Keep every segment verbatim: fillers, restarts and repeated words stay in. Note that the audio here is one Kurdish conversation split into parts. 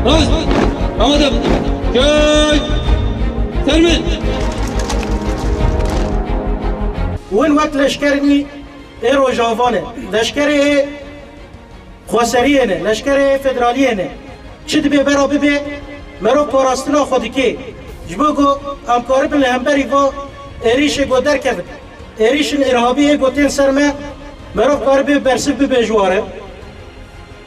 Rast. Amadekim. Köy. Sermin. Win wek leşkerî ê Rojava ne. Leşkerê ê xweseriyê ne. Leşkerê ê federaliyê ne. Çi dibe bera bibe, merov parastina xwe dike. Ji bo ku em karibin li hemberî va êrîşê ku derkevin. Êrîşên îrhabî ê ku tên ser me, merov karibe bersiv bibe ji wan re.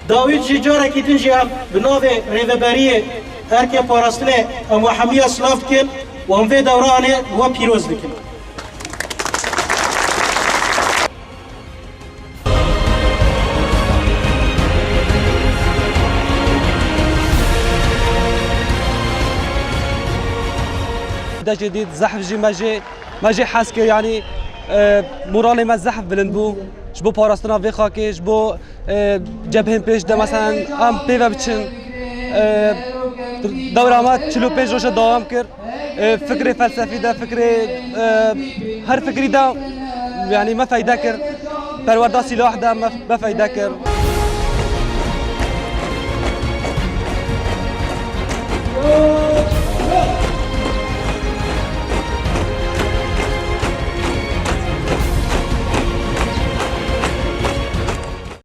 Dawî jî carekî din jî em bi navê Rêveberiyê Erkê Parastinê em we hemiya silav dikin û em vê dewranê we pîroz dikin. Dejê dît zehf jî me jê, me jê hez kir, yanî, e, moralê me zehf bilind bû. Ji bo parastina vê xakê, ji bo, e, cebhên pêş de, meselen, em pê ve biçin. E, dewra me çil û pênc roja dewam kir. E, fikrê felsefî de, fikrê, e, her fikrî de, yanî me feyde kir. Perwerda sîlah de me, me feyde kir.